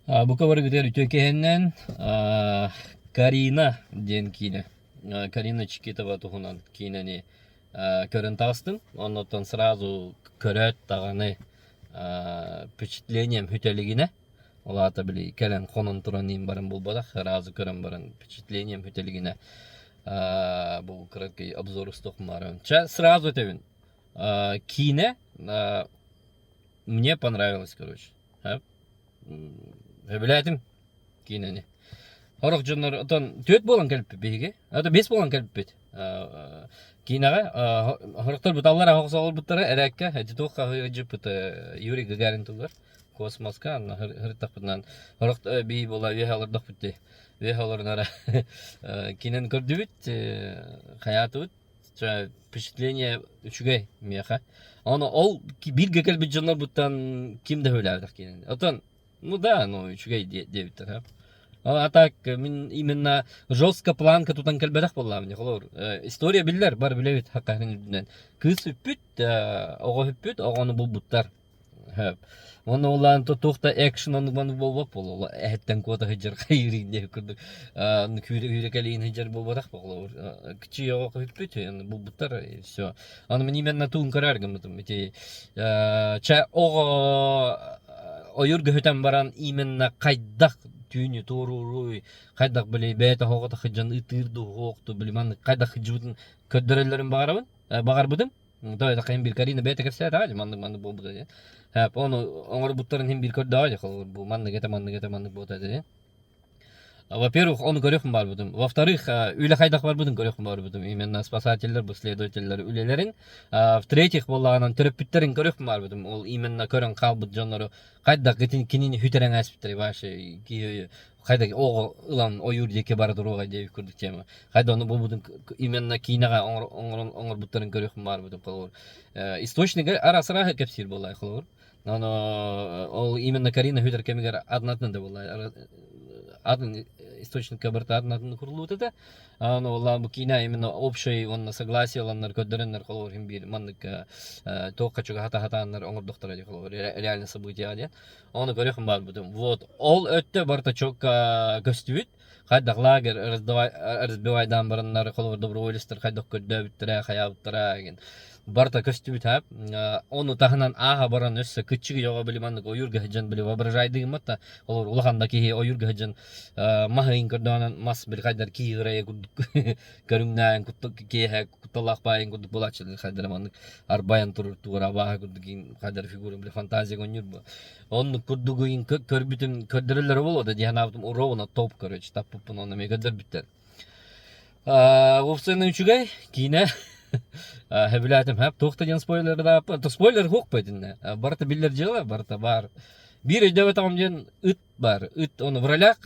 Бука барыгытыгар үтүө киһиннэн Карина диэн киинэ Карина Чикитова туһунан киинэни көрөн таҕыстым. Оннуттан сразу көрөөт даҕаны впечатлением бүтэ илигинэ, ол аата били кэлэн хонон туран иһин баран буолбатах, сразу көрөн баран впечатлением бүтэ илигинэ бу кыракый обзор устуохпун Чэ, сразу этэбин, киинэ мне понравилось, короче. Сөбүлээтим киинэни. Сорох дьоннор отон түөрт буолан кэлбиппит биһиги. Это биэс буолан кэлбиппит. Киинэҕэ сорохтор буталлар аһа олорбуттара эрээккэ эти туох хаһыйдьыппыт Юрий Гагарин тугар космоска анна сырыттахпытынан сорох бии буола үөһэ олордохпут дии. Үөһэ олорунара киинэни көрдүбүт, хайаатыбыт впечатление үчүгэй миэхэ. Ону ол бииргэ кэлбит дьоннорбуттан ким да сөбүлээбэтэх киинэни. Оттон, ну да, ну үчүгэй диэбиттэр. А так мин именно жестко планка тутан кэлбэтэх буоллаҕым. Холобур, история биллэр, бар билэбит хакаһын үрдүнэн. Кыыс сүппүт, оҕо сүппүт, оҕону булбуттар. Сөп. Уонна улаан туох да экшн оннук маннык буолбат буолуо. Эһэттэн куота сылдьар хайыырын диэки курдук күүрэ күүрэ кэлиин сылдьар буолбатах буолуо. Кичи оҕо көһүппүт, булбуттар и все. Аны мин именно туун көрөр гыммытым. Ити чэ оҕо ойуур көһүтэн баран именно хайдах түүнү туорууруй, хайдах били бэйэтэ оҕото сылдьан ытыыр дуу, суох били маннык хайдах сылдьыбытын көрдөрөллөрүн баҕарабын, баҕарбытым. То это хайын биир Карина бэйэтэ кэпсээтэҕэ дии маннык маннык буолбута диэн. Ону оҥорбуттарын иһин биир көрдөҕө дии холобур бу маннык этэ маннык этэ маннык буолта диэн. Во-первых, ону көрүөхпүн баарбытым. Во-вторых, үлэ хайдах барбытын көрүөхпүн баарбытым. Именно спасателлэр, бу следователлэр үлэлэрин. В-третьих, буоллаҕынан төрөппүттэрин көрүөхпүн баарбытым. Ол именно көрөн хаалбыт дьоннору хайдах кинини сүтэрэн ааспыттар вообще киһи хайдах оҕо ылан ойуур диэки бара туруоҕай диэбит курдук тема. Хайда ону буолбутун именно киинэҕэ оҥорон оҥорбуттарын көрүөхпүн баарбытым холобур. Источнига араас-арааһы кэпсиир буоллай холобур. Но ол именно Карина сүтэр кэмигэр атын-атын да буоллай. Атын источникка барыта атын-атын куруллубут этэ. Аны ол бу киинэ именно общий уонна согласие ыланнар көрдөрөннөр холобур иһин биир маннык туохха чугаһата сатааннар оҥордохторо дии холобур реально событие диэн. Ону көрүөхүм баарбытым. Вот ол өттө барыта чокка көстүбүт. Хайдах лагерь разбивайдаан бараннар холобур доброволецтар хайдах көрдөөбүттэрэ, хайаабыттара деген барыта көстүбүт ап. Ону таһынан ааһа баран өссө кыччык йоҕо били маннык ойуурга сылдьан били воображайдыгыммат да холобур улахан да киһи ойуурга сылдьан маһын көрдөҕүнэн мас били хайдар киһи ырайа курдук көрүҥнээн киэһэ кутталаах баайын курдук буолааччы хайдара маннык арбайан турар туора абааһы курдук хайдар фигура били фантазия гонньур бу оннук курдук көрбүтүм көрдөрөллөрө буолуо да дии санаабытым ровно топ короче таппыппын онно эмиэ көрдөрбүттэр Уопсайынан үчүгэй киинэ сөбүлээтим хэп туох да диэн спойлердааппын спойлер суох итиннэ барыта биллэр дьыала барыта баар биир өйдөөбөтөҕүм диэн ыт баар ыт ону в ролях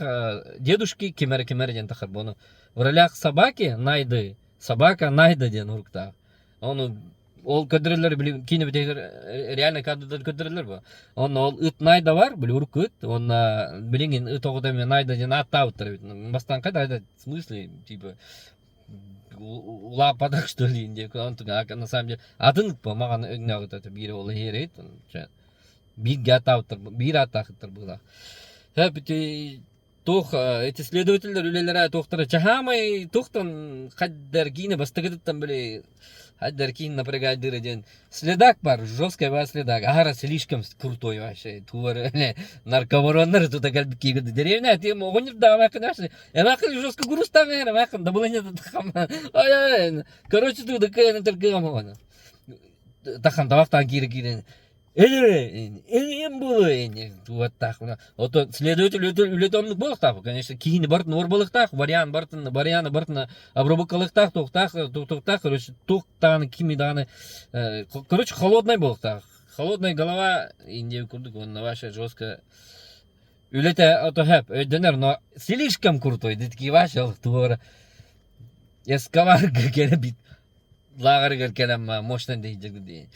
дедушки ким эрэ ким эрэ диэн тахар ону в ролях собаки найды собака найда диэн уруктаах ону ол көрдөрөллөр били киинэ бүтэһигэр реально кадрдар көрдөрөллөр бу онно ол ыт найда бар били урукку ыт уонна билиҥин ыт оҕото эмиэ найда диэн ааттаабыттар эбит бастаан хайда в смысле типа улааппатах что ли диэн на самом деле атын ыт бу маҕан өҥнөөх ыт биир ол иһиэрит бииргэ ааттаабыттар биир ааттаах ыттар быһыылаах Туох эти следователлэр үлэлэрэ туохтара чаһаамай туохтан хайдар киинэ бастакытыттан били хайдар киин напрягайдыыра диэн следак бар жесткая бар следак аһара слишком крутой вообще туар наркобароннар тута кэлбит киигит деревня тем оҕонньордоох эмээххин эмээххин жестко грустаан эмээххин давление ай короче туда кыайан тахан табахтаан киирэ киирэн Эм буолуо туоттаах Ото следователь үлэтэ оннук буолуохтаах конечно киһини барытын уорбалыахтаах вариант барытын варианы барытын обработкалыахтаах туохтаах туохтаах короче туох даҕаны кими даҕаны короче холодный буолуохтаах холодная голова индия курдук уонна вообще жестко үлэтэ ото хэп өйдөнөр но слишком крутой такие вообще туора эскаларга кэлэ лааҕырыгар кэлэн мощно диэн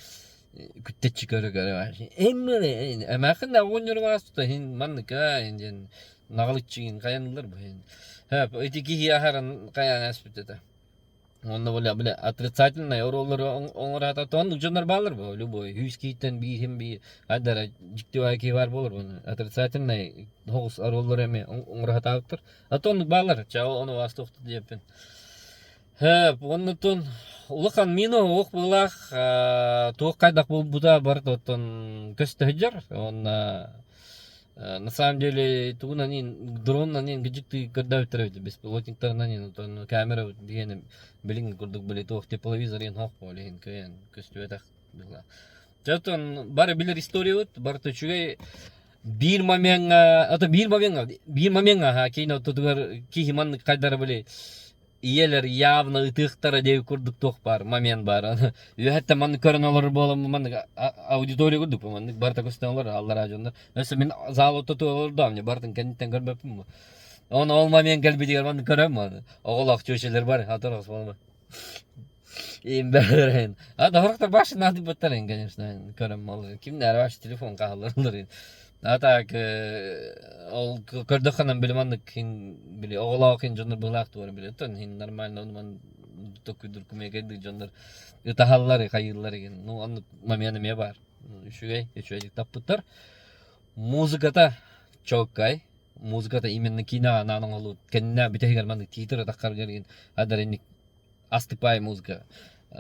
күттеччи көрө-көрө эмээхин да оҕонньору ааспыта иһин манныка диэн наҕылыччыгын хайанылар бу иһин ити киһи аһаран хайаан ааспыт этэ. Уонна били, били отрицательнай оруоллары оҥоро оннук дьоннор бааллар бу любой үс киһиттэн биирин биир хайдара дьикти баай киһи баар буолар уонна отрицательнай соҕус оруоллары эмиэ оҥоро сатаабыттар. А то оннук бааллар ча ону астуохту диэппин. Һэ, оннуттан улахан мина ох быылаах туох хайдах буолбута барыта оттон көстө сылдьар. Уонна на самом деле тугунан иин дронунан иин кыдьыктыы көрдөөбүттэр эбит беспилотниктарынан иин оттон камера биһиэнэ билиҥҥи курдук били туох тепловизор иин хоох буол иһин кыайан көстүбэтэх быһыылаах. Дьэ оттон бары билэр историябыт барыта үчүгэй биир момеҥҥа ото биир момеҥҥа биир момеҥҥа аха киинэ ортотугар киһи маннык хайдара били ийэлэр явно ытыахтара диэбит курдук туох баар момент баар үөһэттэн маннык көрөн олорор буолан маннык аудитория курдук маннык барыта көстөн олорор аллараа дьоннор өссө мин зал ортотугар олордоом не барытын кэнниттэн көрбөппүн бу оны ол момент кэлбитигэр маннык көрөм оҕолоох чүөчэлэр бар аторос болма Имбэрин. А доһорохтор баш наадыйбаттар конечно көрөм ол кимнээр баш телефон хаалларылар А так ол көрдөххө били маннык хин били оҕолоох хин дьоннор быһылаах туора били оттон хин нормально онуман токуйдур кумекайдык дьоннор ытаһаллар хайыыллар игин ну оннук момент эмиэ баар үчүгэй үчүгэйдик таппыттар музыката чоккай музыката именно киинэҕэ анаан оҥоһуллубут кэннэ бүтэһигэр маннык тиитэр атаххаргар игин адар инник астыпай музыка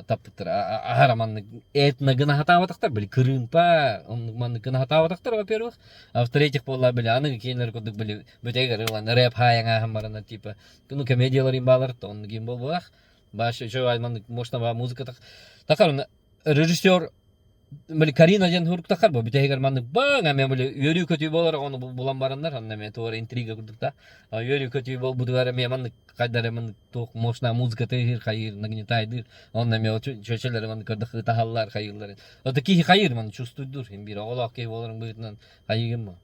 таппыттар аһара маннык этно гына сатаабатахтар били кырыымпа оннук маннык гына сатаабатахтар во-первых а в-третьих буолла били аныгы киинэлэр курдук били бүтэйгэр ылан рэп хаайаҥааһын баранар типа ну комедиялар им баалар оннук им буолбатах баш үчүгэй маннык мощно музыка такар режиссер били Карина диэн суруктахар бу бүтэһигэр маннык баҥ эмиэ били үөрүү-көтүү буолар ону булан бараннар онно эмиэ туора интрига курдук да үөрүү-көтүү буолбутугар эмиэ маннык хайдар маннык туох мощная музыка тыаһыыр хайыыр нагнетайдыыр онно эмиэ чөчөлөрү маннык көрдөх ытаһаллар хайыыллар это киһи хайыыр маннык чувствуйдуур им биир оҕолоох киһи буоларын быһыытынан хайыыгын бу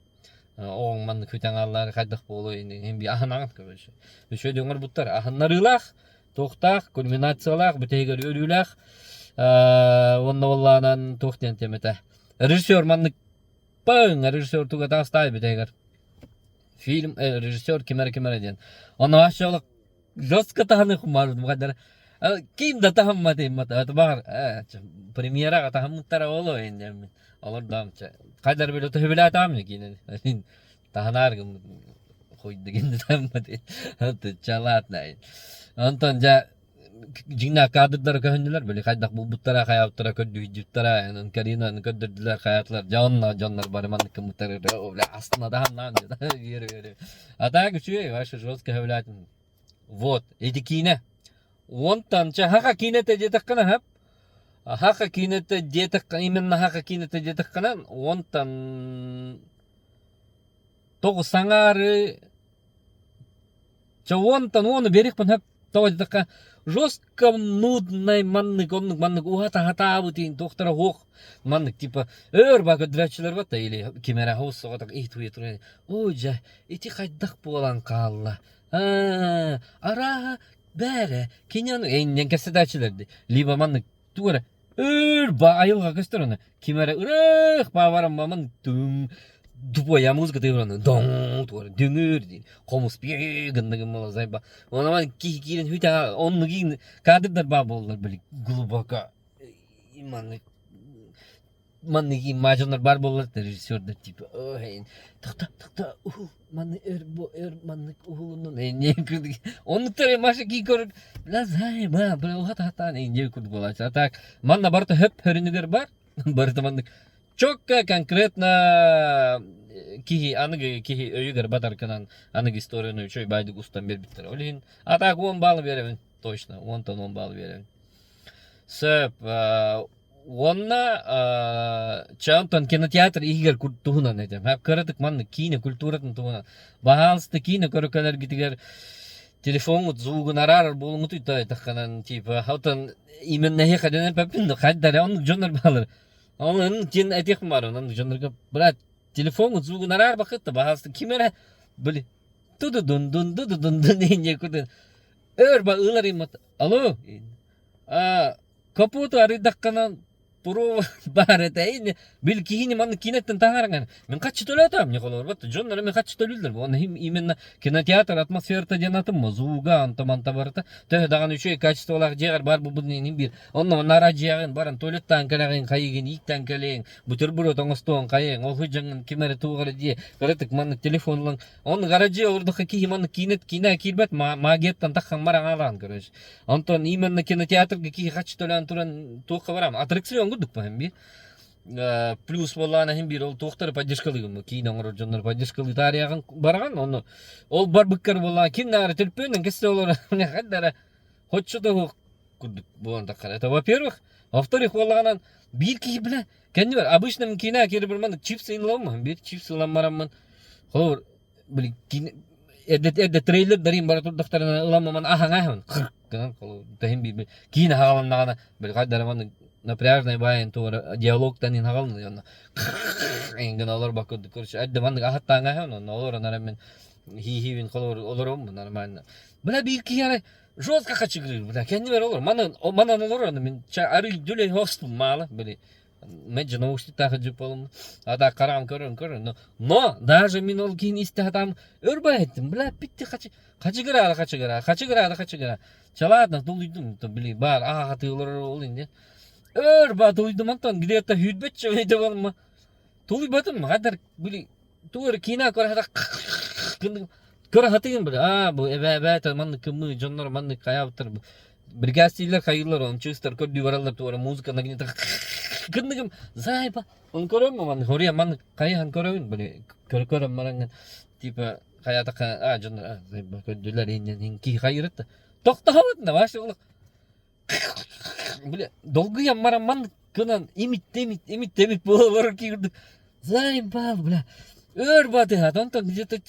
оҕоҥ маннык күтэн ааллаары хайдах буолуой им би аһынаҕын короче үчүгэй оҥорбуттар аһыннарыылаах туохтаах, кульминациялаах, бүтэһигэр үөрүүлээх уонна буоллаанан туох диэн тиэмэтэ. Режиссер маннык паҥ режиссер туга таастаай бүтэһигэр. Фильм режиссер ким эрэ ким эрэ диэн. Онно вообще жестко таһаны хумаарбытым хайдара ким да таһыммат иммата баҕар премьераҕа таһыммыттара буолуо иннэммин олордоом хайдар биле төһүбүлээтаам киинэни таһынаар гыммыт хуйдыгин чалаатнай онтон дьэ дьиҥнээх кадрдары көһүннүлэр били хайдах булбуттара хайаабыттара көрдүүһүдьүттара онон Каринаны көрдөрдүлэр хайаатылар дьэ онно дьоннор бары маннык гыммыттар бля астына даһаннаан үөрэ үөрэ а так үчүгэй вообще жестко сөбүлээтим вот ити киинэ уонтан чэ хаха киинэтэ диэтэххинэ сөп хаха киинэтэ диэтэххэ именно хаха киинэтэ диэтэххинэ уонтан Тоҕус аҥаары чэ уонтан уону биэриэхпин сөп тоҕо диэтэххэ жестко нуднай маннык оннук маннык уһата сатаабытын туохтара суох маннык типа өөр баа көрдөрөөччүлэр батта или ким эрэ оһус соҕотох иһит уйа туран ой дьэ ити хайдах буолан хаалла аа арааһа бээрэ кини ону эйнэн кэпсэтээччилэр дии либо маннык тугу эрэ Өр ба айылҕа көстөр аны. Ким эрэ ыраах баабаран маман түҥ тупой музыка тыыраны доҥ туора дүҥүр диин хомус биэ гынна гыммала зайба. Онон киһи киирэн хүтэ оннук иин кадрдар баа буоллар били глубоко маннык маннык мажоннор бар буоллар режиссердар типа ой тохто тохто уһул манны өр бу өр маннык уһулуннун энньэ курдук оннуктар Маша кии көрөр бля займа бля уһата хатаан энньэ курдук буолааччы а так манна барыта хөп хөрүнүгэр бар барыта маннык четко конкретно киһи аныгы киһи өйүгэр батаркынан аныгы историяны үчүгэй байдык устан биэрбиттэр ол иһин а так 10 баллы биэрэбин точно 10-тан 10 баллы биэрэбин сөп Уонна чэ онтон кинотеатр иһигэр туһунан этим. Кыратык маннык киинэ культуратын туһунан. Баһаалыста киинэ көрө кэлэргитигэр телефоҥҥут звугун араарар буолуҥҥутуй да этахханан типа оттон именно эһиэхэ дэнэн эппэппин да хайда эрэ оннук дьоннор баалар. Онон кин этиэх баар оннук дьоннорго брат телефоҥҥут звугун араарбаккыт да баһаалыста ким эрэ били тудудун дун дудудун дун инньэ кудун өр ба ылар иммат алло а Капоту арыйдаххына. Провод баар этэ. Били киһини маннык киинэттэн таһааран мин хаччы төлөөтөм не холобур дьоннор эмиэ хаччы төлүүллэр уонна именно кинотеатр атмосферата диэн атын звуга онто манта барыта төһө даҕаны үчүгэй качестволаах дьиэҕэр баар буолбутун иһин биир онно нара дьиэҕин баран туалеттаан кэлэҕин хайыгын ииктэн кэлиэҥ бутерброд оҥостуоҥ хайыаҥ ол дьоҥҥун ким эрэ туох эрэ диэ кыратык маннык телефон ылан он гаражи олордоххо киһи маннык киинэ киинэ киирбэт магияттан таххан бараҥалаан короче Онтон именно кинотеатрга киһи хаччы төлөөн туран туохха барам аттракцион курдук баһын биир плюс буоллаҕына иһин биир ол туохтары поддержкалыгым киинэ оҥорор дьоннору поддержкалыы таарыйаҕын бараҕын ону ол барбыккар буоллаҕына ким наара төлпүөннэн кэссе олорор хайдара хоччо да суох курдук буолан таххар это во-первых во-вторых буоллаҕынан биир киһи бile кэннибэр обычно мин киинэ киирбэр маннык чипсы ылламмын биир чипсы ылан бараммын холобур били киинэ эрдэ эрдэ трейлердэрин бара турдахтарына ыламмаман аһаҥаһын кырк гынан таһын биир киинэ хаҕаланнаҕына били хайдара маннык напряжный баайын туора диалогтан ин хаҕалана онно гына олорбакка курдук короче эрдэ маннык аһаттааҥаһын онно олорон эрэ мин хиихиибин холобур олороммун нормально бля биир киһи арай жестко хачыгырыыр бля кэннибэр олор манан манан олорор мин арый дүлей хостум маала били Мэлдьи наушниктаах дьип буолум. А так хараҕым көрөн көрөн. Но, но даже мин ол киһини истэ сатаам өр баайыттым. Бля, питти хачы хачыгыраары хачыгыра, хачыгыраары хачыгыра. Чэ ладно, тулуйдум. Били баар аха хатыылар ол инде. Өр ба тулуйдум онтон где-то сүүрбэччэ мүнүүтэ буолма. Тулуйбатым. Хадар били тугу эрэ киинэ көрө сатар көрө сатыгын били аа бу эбээ эбээтэ маннык кымыы дьоннор маннык хайаабыттар Бригастийлар хайыылар он чыыстар көрдүү бараллар туора музыка нагнета гынныгым заайба он көрөм ман хоруя ман хайахан көрөбүн били көрө көрөм баран типа хаятака а дьоннор а заайба көрдүлэр иннин киһи хайырытта тохтоһобут на ваш били долгуйан баран маннык гынан имитте имит имитте имит буолар киирдик заебал бля өр батыһат онтон где-то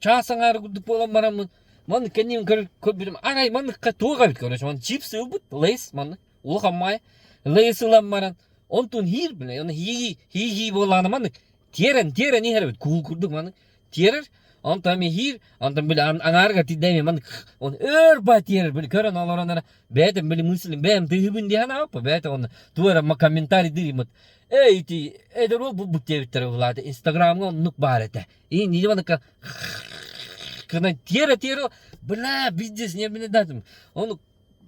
чаас аҥаара курдук буолан бараммын маннык кэннибин көрөр көрбүтүм арай манныкка туох эбит короче маннык чипсы ылбыт лейс маннык улахан маай лейс ылан баран онтун хиир бile оны хии хии хии буоллаҕына маннык тиэрэн тиэрэн иһэр эбит куул курдук маннык тиэрэр онтон эми хиир онтон били аҥаарыгар тиийдэ эми маннык он өр ба тиэрэр били көрөн олорон эрэ бэйэтин били мыслин бэйэм тыыһыбын дии санаабаппа бэйэтэ онно тугу эрэ комментарий дыыммыт эй ити эдэр уол булбут диэбиттэрэ булаата инстаграмҥа оннук баар этэ И Нидиванка гынан тиэрэ-тиэрэ бля пиздец нервнедатым. Он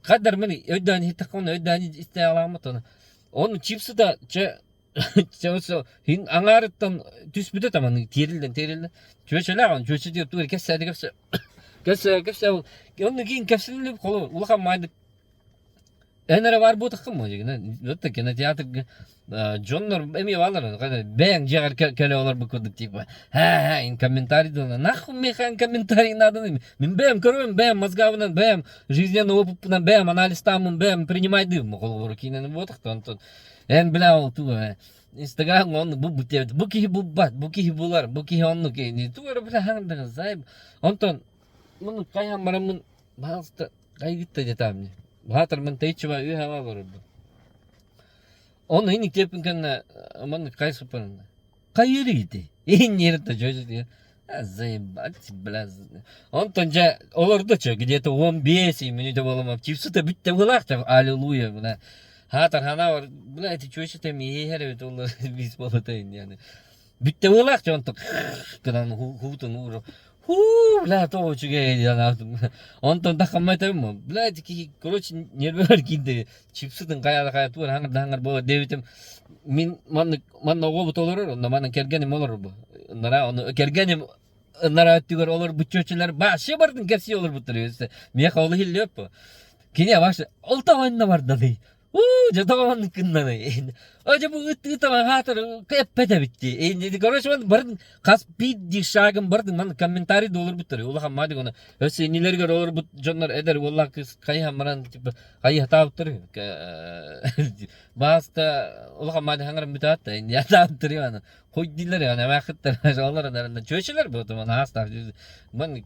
хаддар мин өйдөөн иһиттэххэ оны өйдөөн истэ аламмат оны. Он чипсы да чэ чэ хин аҥаарыттан түспүтэ таман тиэриллэн тиэриллэн чүөчэлээх он чүөчэ диэп тугу кэссээди кэпсэ кэпсэ кэпсэ онну киин кэпсэнилип холу улахан маайдык Эн эрэ баар буотаххын музыгынан вот кинотеатрга дьоннор эмиэ бааллар бэйэҥ дьиэҕэр кэлэ олорбут курдук типа һээ һээ комментарий дылына нахуй миэхэ комментарий надо мин бэйэм көрөбүн бэйэм мозгабынан бэйэм жизненный опыппынан бэйэм анализтааммын бэйэм принимайдыым холобура киинэни буотахта онтон эн бля ол тугу инстаграмҥа оннук бу бу киһи булбат бу киһи булар бу киһи оннук тугу эрэ бля заеб онтон муну хайаан бараммын пожалуйста Айгытта диэтаам Баатармын тэйиччи үөһэҕэ олорорбун. Оны инник диэппин кэннэ маннык хайсыппын хайыыр ити иһинниэрэ да дьэ заебать бля онтон дьэ олордо чэ где-то 15 мүнүүтэ буоламап чипсыта бүттэ быһыылаах аллилуйя бля хаатар ханаабар бля ити чүөчэтэ миэһэр эбит ол бис буолата иннианы бүттэ быһыылаах дьэ онтон гынан хуутун уура Һуу, бля, тоҕо үчүгэй диэн аатым. Онтон таххаммайтабым. Бля, киһи, короче, нервелэр киирди. Чипсытын хайа да хайа туор хаҥыр да хаҥыр буола диэбитим. Мин маннык манна оҕобут олорор, онно манан кэргэним олорор бу. Ынара ону кэргэним ынара өттүгэр олорбут чүөчэлэр вообще бардын кэпсии олорбуттар. Миэхэ ол иһиллибэт бу. Кини вообще ол тоҕо бардалый. Уу, дьэ тоҕо гыннаный? О, дьэ бу ыт ыытама хаатар эппэт эбит дии. Короче, ман барын хас биирдии шагым бардын ман комментарий да олорбуттар. Улахан маадик оны. Өссө иннилэригэр олорбут дьоннор эдэр уоллаах кыыс хайыһан баран типа хайыһатаабыттар. Бааста улахан маадик хаҥаран бүтаат да инниятаабыттар аны. Хой дииллэр аны эмээхиттэр олор аны чүөчэлэр бу ман аастаах. Ман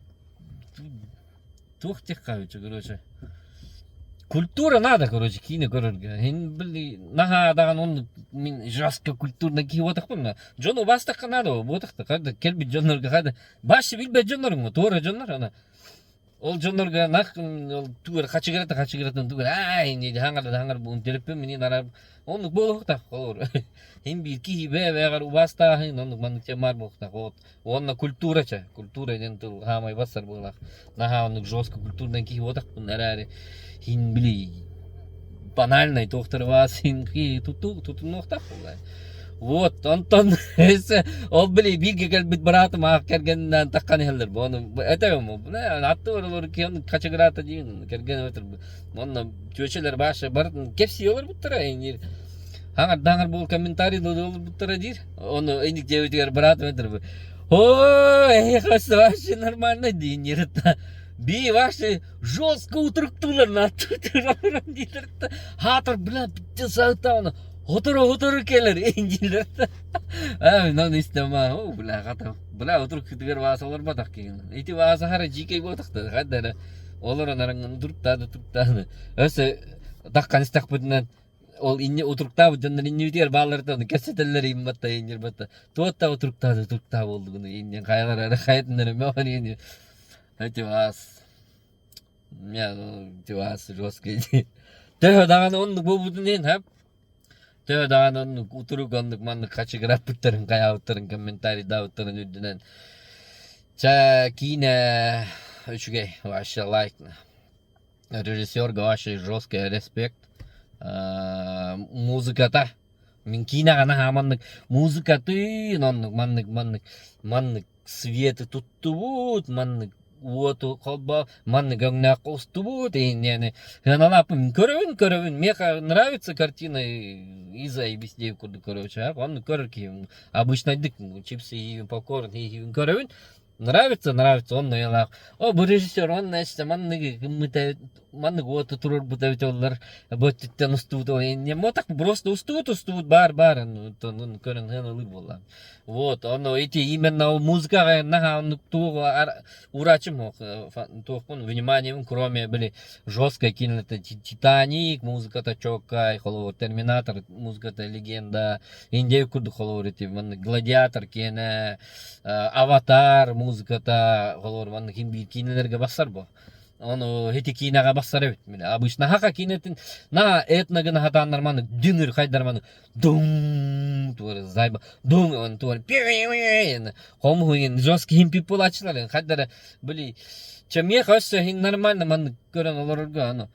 Туох диэххэ короче. Культура надо, короче, киинэ көрөргө. Һин били наһаа даҕаны оннук мин жестко культурно киһи буотахпын дьон убаастахха надо буотахта хайда кэлбит дьоннорго хайда башы билбэт дьонноруҥ туора дьоннор ана. Ол дьоннорго нах тугар хачыгырата хачыгыратан тугар аай ини хаҥар да хаҥар буун төлөппүн мини нарар оннук буолуохтаах холобур Һин биир киһи бэйэ-бэйэҕэр убаастааһын оннук маннык чэ маар буолуохтаах вот уонна культура чэ культура диэн тыл хаамай бассар буолаах наһаа оннук жестко культурнай киһи буотахпын эрээри һин били банальнай туохтары баас һин тутунуохтаах буолла вот онтон ол били бииргэ кэлбит быраатым аах кэргэнинээн таххан иһэллэр бу ону этэбим аттыбар олору киһи хачыгыраата диин кэргэн өтөр онно чүөчэлэр баша барытын кэпсии олорбуттара инир хаҥардаҥар буол комментарий олорбуттара диир ону инник диэбитигэр быраатым этэр о эһиэхэ вообще нормально диир би ваши жестко утуруктуулар дииллэр хаатар бля саатаана хотору-хотору кэлэр дииллэр аа мин истем аа бля хата бля утурук кытыгар бааса олорботах киһин ити бааса хара дьиикэй буотахта хадда эрэ олорон араҥын утуруктааны утуруктааны өссө таххан истэхпитинэн ол инни утуруктаабыт дьоннор иннибитигэр баалларыттан кэпсэтэллэр имматта иннирбатта туотта утуруктаады утуруктаа буоллугуну иннин хайалар эрэ хайатыннар эмэ ини эти вас вас жесткий төһө даҕаны оннук буолбутун иһин һап төһө даҕаны оннук утурук оннук маннык хачыгыраппыттарын хайаабыттарын комментарийдаабыттарын үрдүнэн чэ киинэ үчүгэй вообще лайк режиссерга вообще жесткий респект музыката мин киинэҕэ наһаа маннык музыкатын оннук маннык маннык маннык светы туттубут маннык уоту холбоо маннык өҥнөөх устубут иһиннэни сыаналааппын көрөбүн көрөбүн миэхэ нравится картина и заебись диэбит курдук көрөбүн оннук көрөр киһим обычнайдык чипсы иһиибин попкорн иһиибин көрөбүн Нравится, нравится, онно ыйалаах. О, бу режиссер онно эстэ манныгы гыммыта маннык уоту туруорбута эбитэ оллар бу өттүттэн устубут не так просто устубут устубут баар баар көрөн ылыы буолла. Вот, оно эти именно ол музыкаҕа наһаа оннук туох уурачым туохпун вниманием кроме были жесткая кино Титаник музыката чоккай холобур Терминатор музыката легенда Индия курдук холобур ити маннык Гладиатор киэнэ Аватар музыката холобур маннык ким биир киинэлэргэ бассар бу. Ону ити киинэҕэ бассар эбит. Обычно хака киинэтин на этно гына хатааннар маннык дүҥүр хайдар маннык дум туора зайба дум он туора хомуһуйун жесткий химпип буолааччылар хайдара били чэ миэхэ өссө нормально маннык көрөн олорорго аны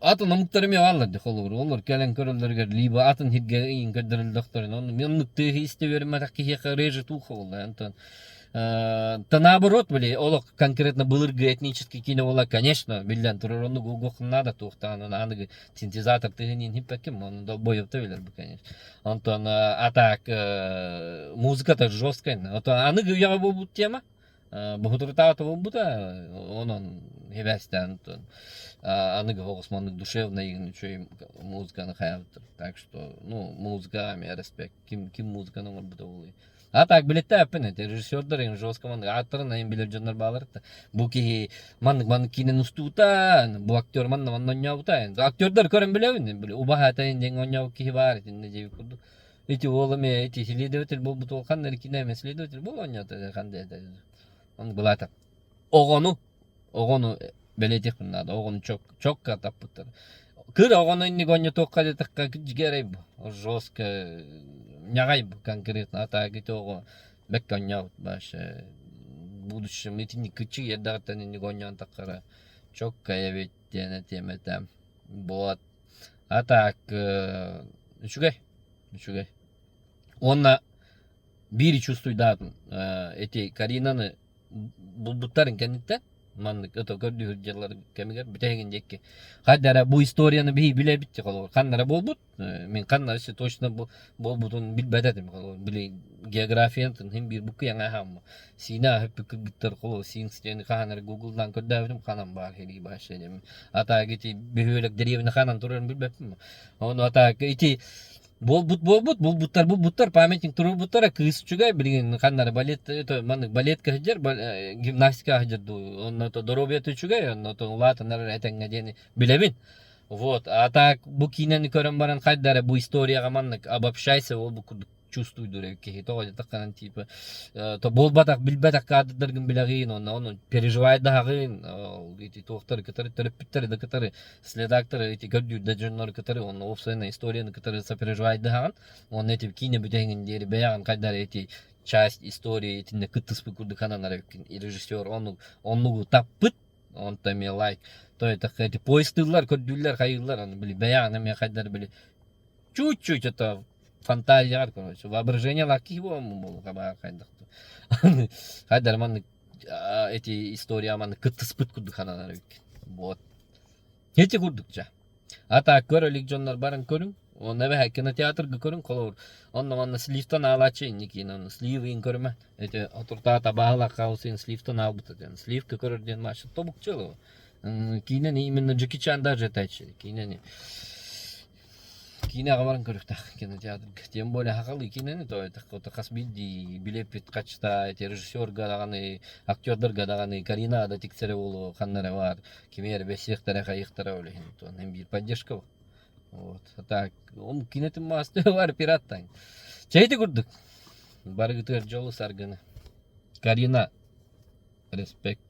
Атын омуктар эмиэ бааллар дии холобур. Олор кэлэн көрөллөрүгэр либо атын сиргэ ыйын көрдөрөллөхтөрүнэ онно оннук тыаһы истэ үөрэммэтэх киһиэхэ режет ухо буолла. Онтон да наоборот били олох конкретно былыргы этнический киинэ буолла конечно биллэн турар оннук угуох надо туохтаан аныгы синтезатор тыһын иһиппэккин ону долбоеб да билэр бу конечно. Онтон а так музыката жесткая. Ото аныгы үйэҕэ буолбут тема. Боһутурутаата буолбута, онон хибээстээн аныгы оҕус маннык душевный үчүгэй музыканы хайаабыттар. Так что, ну, музыка эмиэ респект. Ким ким музыканы оҥорбута буолуой. А так билеттээппин эти режиссердар эҥин жестко маннык ааттарын айын билэр дьоннор баалар да. Бу киһи маннык маннык киинэн устуута, бу актер манна манна оонньообута. Актердар көрөн билэбин, убаһа этайын диэн оонньообут киһи баар итиннэ диэбит курдук. Ити уол эмиэ ити следователь буолбут уол ханна эрэ кини эмиэ следователь буола оонньоото ханна этэ ону былаата оҕону оҕону бэлиэтиэхпин наада оҕону чокка таппыттар кыр оҕону инник оонньотуохха диэтэххэ дьигэрэй бу жестко ньаҕай бу конкретно а так ити оҕо бэккэ оонньообут вообще в будущем итинник кыччык эрдэҕиттэн инник оонньоон таххара чокка эбит диэн этиэм этэ вот А так үчүгэй, үчүгэй. Уонна биири чувствуйдаатым эти Каринаны булбуттарын кэнниттэн маннык ото көрдүүр дьыллар кэмигэр бүтэһигин диэки хайда эрэ бу историяны биһи билэбит холобур ханна эрэ буолбут мин ханна өссө точно буолбутун билбэт этим холобур били географиятын син биир буккуйаҥа аһаамма Сиинэ аһыппыт кыргыттар холо Синс диэн хаһан эрэ гуглдаан көрдөөбүтүм ханан баар һирии баашша диэн. А так ити бөһүөлэк дэриэбинэ ханан турарын билбэппин. Ону а так ити буолбут буолбут булбуттар булбуттар памятник туруорбуттара кыыс үчүгэй билигин ханна эрэ балет это маннык балетка сылдьар гимнастика сылдьар дуу онно то доруобуйата үчүгэй онно то улаатан эрэр этэҥҥэ диэни билэбин вот а так бу киинэни көрөн баран хайда эрэ бу историяҕа маннык обобщайся ол бу курдук. чувствуйдуур эбит киһи тоҕо диэтэххинэ типа буолбатах билбэтэх кадрдаргын билэҕин уонна ону переживайдаһаҕын ити туохтары кытары төрөппүттэри да кытары следакторы ити көрдүүр да дьоннору кытары уонна уопсайынан историяны кытары сопереживайдаһаҕын уонна ити киинэ бүтэһигин диэри бэйэҕин хайдах эрэ ити часть истории итиннэ кыттыспыт курдук сананар эбиккин режиссер оннук оннугу таппыт онто эмиэ лайк то это эти поезтыыллар көрдүүллэр хайыыллар аны били бэйэҕин эмиэ хайдар били чуть-чуть это фантазияҕар короче воображениелаах киһи буоламмын буолуха баар хайдах хайдар маннык эти история маннык кыттыспыт курдук сананар эбиккин вот ити курдук дьэ А так көр илик дьоннор баран көрүҥ. Уонна эбэһэ кинотеатрга көрүҥ холобур. Онно манна сливтан аалааччы инникиин онно сливыйын көрүмэ. Эти отуртаата баалаах хаалсын сливтан аалбыта диэн. Сливка көрөр диэн маша тобукча Киинэни именно Джеки Чан даже этээччи. Киинэни киинэҕэ баран көрүөхтээх кинотеатрга. Тем более хахалы киинэни то хас биирдии билиэппит хачта эти режиссерга даҕаны, актердарга даҕаны, Карина да тиксэрэ буолуо ханна эрэ баар. Кими эрэ бэссиэхтэрэ, хайыахтара ол иһин туон биир поддержка вот. А так он кинетин маастыы бар пираттан. Чэйти курдук. Барыгытыгар дьолу саргыны. Карина респект.